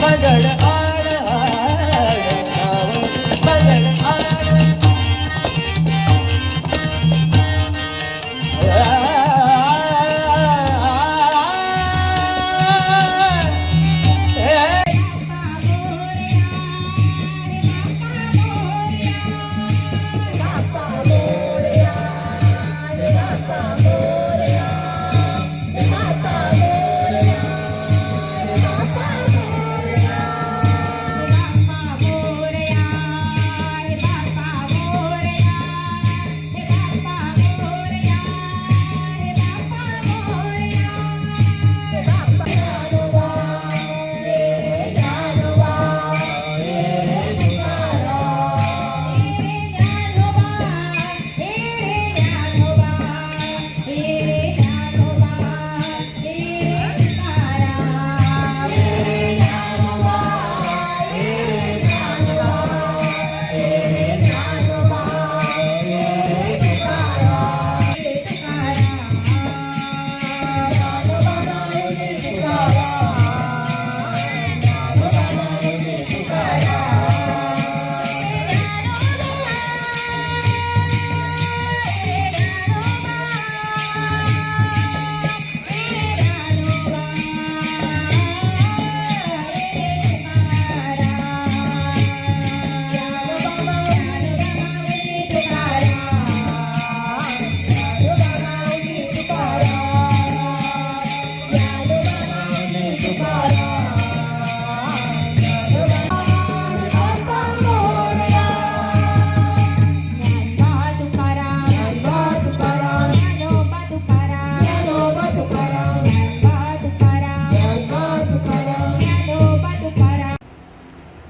मंगळ आड हाड मंगळ आड.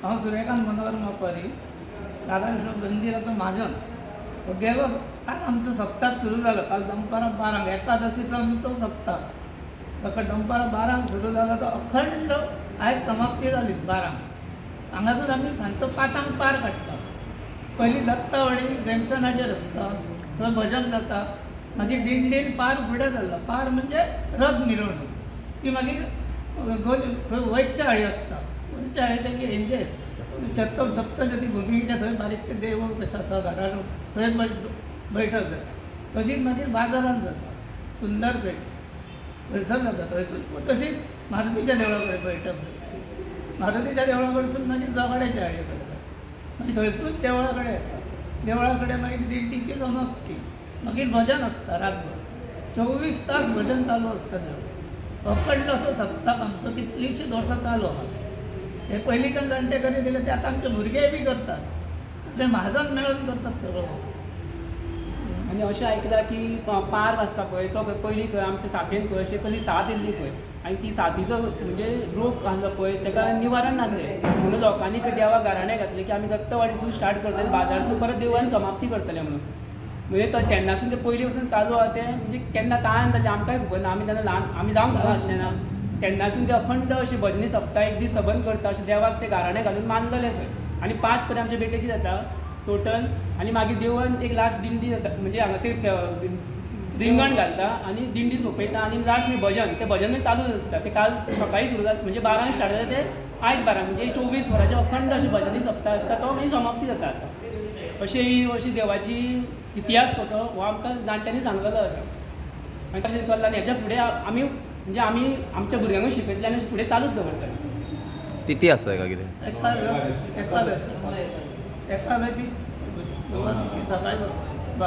हांव सुर्यकांत मनोहर मापारी, राधाकृष्ण मंदिराचो म्हाजन. गेलो काल आमचो सप्ताक सुरू जालो. काल दनपारां 12ंक एकादशीचो आमचो सप्ताक. सकाळ दनपारां 12ंक सुरू जालो तो अखंड आयज समाप्ती जाली 12ंक. हांगासून आमी सांजचो 5ांक पार काडटा. पयलीं दत्तावाडी जंक्शनाचेर आसता, थंय भजन जाता. मागीर दिंडीन पार फुडें जाता. पार म्हणजे रथ मिरवणूक ती. मागीर थंय वैच्या आळी आसता. वैच्या आळी तेंगे हेंचे सप्तशती भुमीच्या थंय बारीकशें देवूळ कशें आसा घरान, थंय बैठक जाता. तशीच मागीर बाजारांत जाता, सुंदर पेठ थंयसर जाता. थंयसून तशीच मारुतीच्या देवळा कडेन बैठक जाता. मारुतीच्या देवळा कडसून मागीर जोगाड्याच्या आळये कडेन जाता. मागीर थंयसून देवळा कडेन येता. देवळा कडेन मागीर दिंडीची समाप्ती. मागीर भजन आसता. रातभर 24 तास भजन चालू आसता देवळात. अखंड असो सप्ताक आमचो कितलींशींच वर्सां चालू आहा. हे पयलींच्यान जाणटे करीत येयले, ते आतां आमचे भुरगेय बी करतात. आपले म्हाजन मेळून करतात सगळो. आनी अशें आयकलां की पार आसता पळय, तो खंय पयलीं खंय आमच्या सातेन खंय अशें कसली साथ येयल्ली खंय आनी ती साथीचो म्हणजे रोग आसलो पळय, ताका निवारण नासलें म्हणून लोकांनी खंय देवाक गाराणें घातलें की आमी दत्तवाडीसून स्टार्ट करतले, बाजारसून परत देवळान समाप्ती करतले म्हणून. म्हणजे तो तेन्नासून ते पयलीं पासून चालू आहा. तें म्हणजे केन्ना काळान जालें आमकांय खबर ना. आमी तेन्ना ल्हान, आमी जावंक शकना आसचें ना. तेन्नासून ते अखंड अशें भजनी सप्ता एक दीस सबंद करता अशें देवाक ते गाराणें घालून मानलेलें खंय. आनी 5 कडेन आमचे बेठकी जाता टोटल. आनी मागीर देवळान एक लास्ट दिंडी जाता, म्हणजे हांगासर रिंगण घालता आनी दिंडी सोंपयता आनी लास्ट मागीर भजन. तें भजनूय चालूच आसता. तें काल सकाळी सुरू जाता, म्हणजे 12ंक स्टार्ट जाता तें आयज 12ंक, म्हणजे 24 वरांचे अखंड अशें भजनी सप्ता आसता. तो मागीर समाप्ती जाता. आतां अशें ही अशी देवाची इतिहास कसो हो आमकां जाणट्यांनी सांगलेलो आसा आनी तशें चल्ला. आनी हेच्या फुडें आमी म्हणजे आमी आमच्या भुरग्यांकूय शिकयतले आनी फुडें चालूच दवरतले. तिथी आसता काय कितें? एकादश, एकादश, एकादशी दिवशी सकाळी बा.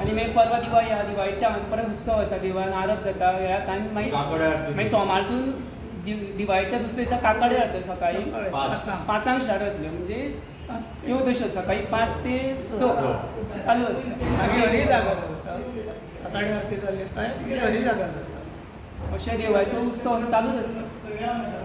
आनी मागीर परवा दिवाळी आहा. दिवाळीचे हांगासर परत उत्सव आसा. देवळान आरत जाता ह्या आनी मागीर मागीर सोमारसून दिवाळीच्या दुसऱ्या दिसा काकडे जाता सकाळी. 5ांक. 5ांक स्टार्ट जातल्यो, म्हणजे त्यो तश्यो सकाळी 5 ते 6 चालू आसता. मागीर हरी जागर जाता. सकाळी आरती जाली काय मागीर हरी जागर जाता. अशें देवाचो उत्सव असो चालूच आसता.